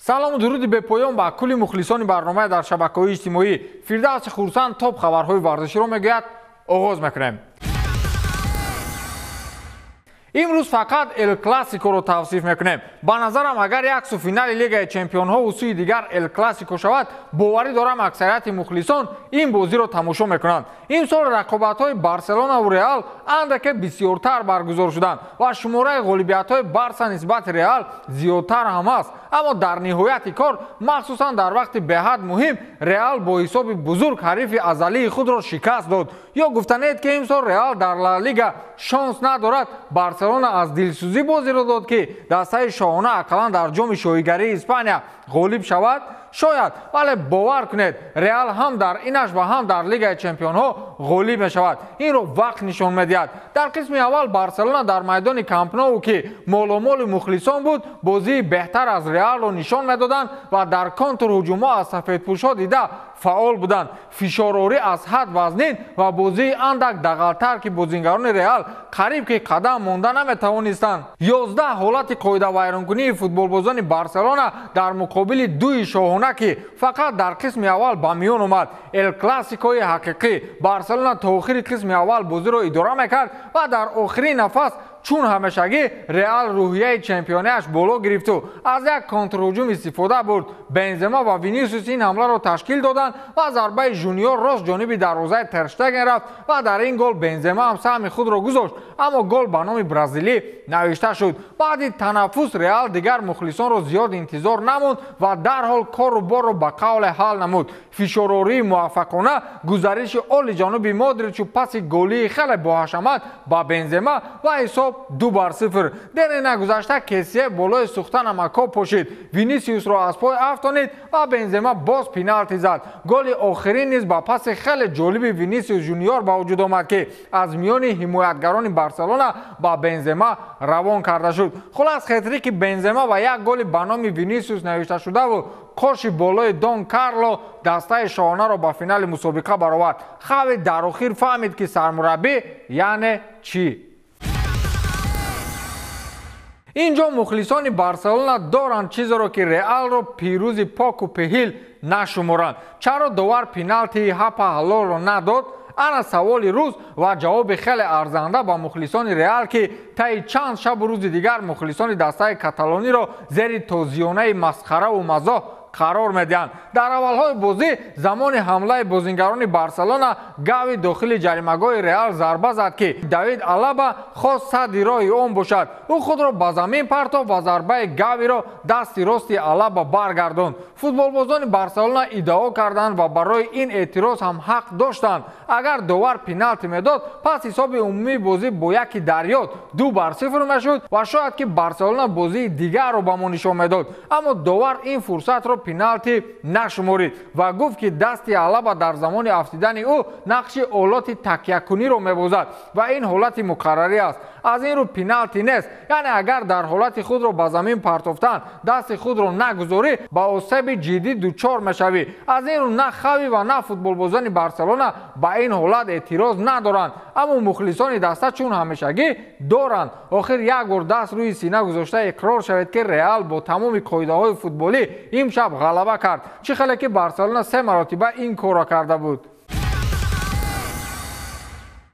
Салому дуруди бепоён ба кулли мухлисони барномаи дар шабакаҳои иҷтимоӣ. Фирдавси Хурсанд топ хабарҳои варзиширо мегӯяд. Оғоз мекунем. Имрӯз фақат Эл Классикоро тавсиф мекунем. Ба назарам, агар як су финали Лигаи Чемпионҳо сӯи дигар Эл Классико шавад, боварӣ дорам, аксарияти мухлисон ин бозиро тамошо мекунанд. Имсол рақобатҳои Барселона ва Реал андаке бисёртар баргузор шуданд ва шумораи ғолибиятҳои Барса нисбати Реал зиёдтар ҳам аст. Аммо дар ниҳояти кор, махсусан дар вақти беҳад муҳим, Реал бо ҳисоби бузург ҳарифи азалии худро шикаст дод. Ё гуфтанед, ки имсол Реал дар Ла Лига шонс надорад, Барселона аз дилсӯзӣ бозиро дод, ки дастаи шоҳона ақаллан дар ҷоми шоҳигарии Испания ғолиб шавад? Шояд, вале бовар кунед, Реал ҳам дар инаш ва ҳам дар Лигаи Чемпионҳо ғолиб мешавад. Инро вақт нишон медиҳад. Дар қисми аввал Барселона дар майдони Камп Ноу, ки моломоли мухлисон буд, бозии беҳтар аз Реалро нишон медоданд ва дар контрҳуҷумҳо аз сафедпӯшҳо дида фаъол буданд. Фишорорӣ аз ҳад вазнин ва бозии андак дағалтар, ки бозингарони Реал қариб ки қадам монда наметавонистанд. 11 ҳолати қоидавайронкунии футболбозони Барселона дар муқобили дуи шоҳона, ки фақат дар қисми аввал ба миён омад. Эл Классикои ҳақиқӣ. Барселона то охири қисми аввал бозиро идора мекард ва дар охирин нафас, чун ҳамешагӣ, Реал рӯҳияи чемпионияш боло гирифту аз як контрҳуҷум истифода бурд. Бензема ва Винисиус ин ҳамларо ташкил доданд ва зарбаи Жуниор рост ҷониби дарвозаи Терштеген рафт ва дар ин гол Бензема ҳам саҳми худро гузошт, аммо гол ба номи бразилӣ навишта шуд. Баъди танаффус Реал дигар мухлисонро зиёд интизор намонд ва дарҳол кору борро ба қавле ҳал намуд. Фишорории муваффақона, гузариши оли ҷануби Модричу паси голии хеле боҳашамат ба Бензема ва ҳисоб 2-0. Дере нагузашта Кесие болои сӯхта намакҳо пошид, Винисиусро аз пой афтонид ва Бензема боз пеналти зад. Голи охирин низ ба паси хеле ҷолиби Винисиус Жуниор ба вуҷуд омад, ки аз миёни ҳимоятгарони Барселона ба Бензема равон карда шуд. Хулас, хетрики Бензема ва як голи ба номи Винисиус навишта шудаву қоши болои Дон Карло дастаи шоҳонаро ба финали мусобиқа баровард. Хави дар охир фаҳмид, ки сармураббӣ яъне чӣ. Инҷо мухлисони Барселона доранд чизеро, ки Реалро пирӯзи поку пеҳил нашуморанд. Чаро довар пеналтии ҳапа ҳалолро надод? Ана саволи рӯз ва ҷавоби хеле арзанда ба мухлисони Реал, ки таи чанд шабу рӯзи дигар мухлисони дастаи каталониро зери тозиёнаи масхараву мазоҳ қарор медиҳанд. Дар аввалҳои бозӣ, замони ҳамлаи бозингарони Барселона, Гави дохили ҷаримагоҳи Реал зарба зад, ки Давид Алаба хост садди роҳи он бошад. Ӯ худро ба замин партофт ва зарбаи Гавиро дасти рости Алаба баргардонд. Футболбозони Барселона иддао карданд ва барои ин эътироз ҳам ҳақ доштанд. Агар довар пеналти медод, пас ҳисоби умумии бозӣ бо яки дарёд 2-0 мешуд ва шояд ки Барселона бозии дигарро ба мо нишон медод. Аммо довар ин фурсатро пеналти нашуморид ва гуфт, ки дасти Алаба дар замони афтидани ӯ нақши олоти такякуниро мебозад ва ин ҳолати муқаррарӣ аст. Аз ин рӯ пеналти нест. Яъне агар дар ҳолати худро ба замин партофтан дасти худро нагузорӣ, ба осеби ҷиддӣ дучор мешавӣ. Аз ин рӯ на Хави ва на футболбозони Барселона ба ин ҳолат эътироз надоранд, аммо мухлисони даста чун ҳамешагӣ доранд. Охир як бор даст рӯи сина гузошта иқрор шавед, ки Реал бо тамоми қоидаҳои футболӣ имшаб ғалаба кард, чӣ хеле ки Барселона се маротиба ин корро карда буд.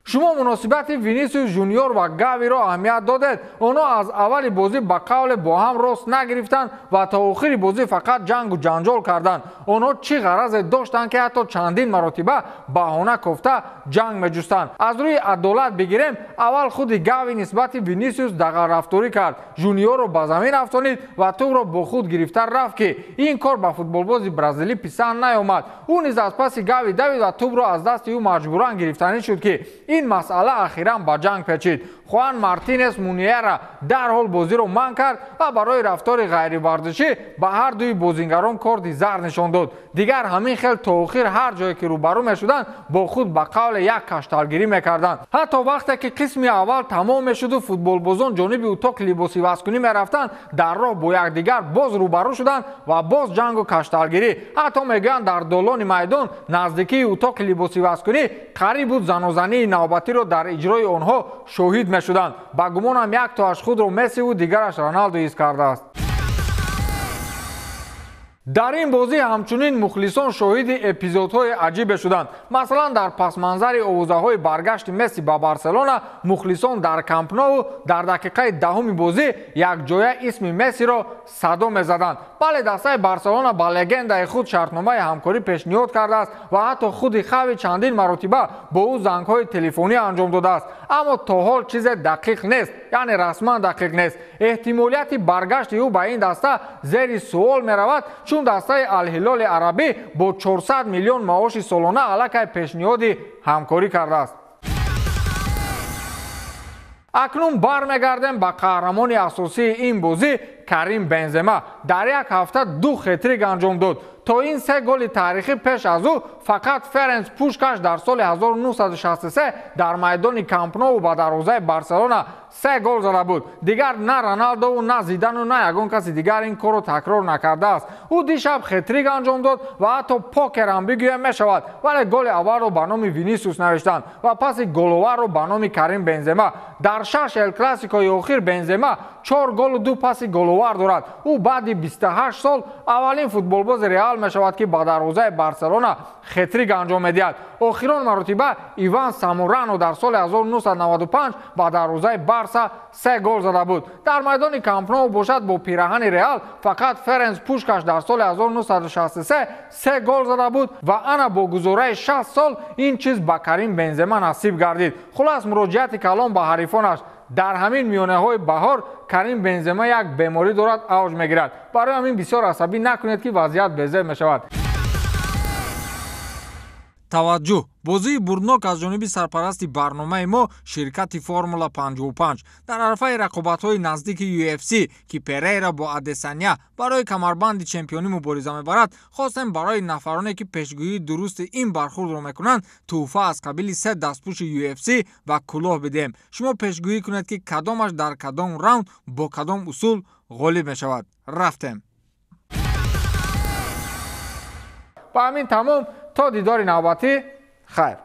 Шумо муносибати Винисиус Жуниор ва Гавиро аҳамият додед? Онҳо аз аввали бозӣ ба қавле бо ҳам рост нагирифтанд ва то охири бозӣ фақат ҷангу ҷанҷол карданд. Онҳо чӣ ғаразе доштанд, ки ҳатто чандин маротиба баҳона кофта ҷанг меҷустанд? Аз рӯи адолат бигирем, аввал худи Гави нисбати Винисиус дағалрафторӣ кард, Жуниорро ба замин афтонид ва тӯбро бо худ гирифта рафт, ки ин кор ба футболбози бразилӣ писанд наёмад. Ӯ низ аз паси Гави давид ва тӯбро аз дасти ӯ маҷбуран гирифтанӣ шуд, ки ин масъала ахиран ба ҷанг печид. Хуан Мартинес Муниера дарҳол бозиро манъ кард ва барои рафтори ғайриварзишӣ ба ҳар дуи бозингарон корти зард нишон дод. Дигар ҳамин хел то охир ҳар ҷое ки рӯбарӯ мешуданд, бо худ ба қавле як кашталгирӣ мекарданд. Ҳатто вақте ки қисми аввал тамом мешуду футболбозон ҷониби утоқи либосивазкунӣ мерафтанд, дар роҳ бо якдигар боз рӯбарӯ шуданд ва боз ҷангу кашталгирӣ. Ҳатто мегӯянд, дар долони майдон наздикии утоқи либосивазкунӣ қариб буд занозании навбатиро дар иҷрои онҳо шоҳид мешуданд. Ба гумонам, яктоаш худро Мессиву дигараш Роналду ҳис кардааст. Дар ин бозӣ ҳамчунин мухлисон шоҳиди эпизодҳои аҷибе шуданд. Масалан, дар пасманзари овозаҳои баргашти Месси ба Барселона, мухлисон дар Камп Ноу дар дақиқаи 10-уми бозӣ якҷоя исми Мессиро садо мезаданд. Бале, дастаи Барселона ба легендаи худ шартномаи ҳамкорӣ пешниҳод кардааст ва ҳатто худи Хави чандин маротиба бо ӯ зангҳои телефонӣ анҷом додааст. Аммо то ҳол чизе дақиқ нест, яъне расман дақиқ нест. Эҳтимолияти баргашти ӯ ба ин даста зери суол меравад, чун дастаи Алҳилоли арабӣ бо 400 миллион маоши солона аллакай пешниҳоди ҳамкорӣ кардааст. Акнун бармегардем ба қаҳрамони асосии ин бозӣ Карим Бензема. Дар як ҳафта 2 хетрик анҷом дод. То ин 3 голи таърихӣ пеш аз ӯ фақат Ференц Пушкаш дар соли 1963 дар майдони Камп Ноу ба дарвозаи Барселона 3 гол зада буд. Дигар на Роналдову, на Зидану, на ягон каси дигар ин корро такрор накардааст. Ӯ дишаб хетрик анҷом дод ва ҳатто покер ҳам бигӯям мешавад, вале голи аввалро ба номи Винисиус навиштанд ва паси головарро ба номи Карим Бензема. Дар 6 Эл Классикои охир Бензема 4 голу 2 паси головар дорад. Ӯ баъди 28 сол аввалин футболбози Реал мешавад, ки ба дарвозаи Барселона хетрик анҷом медиҳад. Охирон маротиба Иван Саморано дар соли 1995 ба дарвозаи Барса 3 гол зада буд. Дар майдони Камп Ноу бошад бо пираҳани Реал фақат Ференц Пушкаш дар соли 1963 3 гол зада буд ва ана бо гузораи 60 сол ин чиз ба Карим Бензема насиб гардид. Хулас, муроҷиати калон ба ҳарифонаш. Дар ҳамин миёнаҳои баҳор Карим Бензема як беморӣ дорад, авҷ мегирад. Барои ҳамин бисёр асабӣ накунед, ки вазъият безеб мешавад. Таваҷҷӯҳ! Бозии бурднок аз ҷониби сарпарасти барномаи мо ширкати Формула 55 дар арафаи рақобатҳои наздики UFC, ки Перейра бо Адесаня барои камарбанди чемпионӣ мубориза мебарад, хостем барои нафароне, ки пешгӯии дурусти ин бархурдро мекунанд, тӯҳфа аз қабили 3 дастпӯши UFC ва кулоҳ бидиҳем. Шумо пешгӯӣ кунед, ки кадомаш дар кадом раунд бо кадом усул ғолиб мешавад. Рафтем. Ба ҳамин тамом, то дидори навбатӣ, хайр.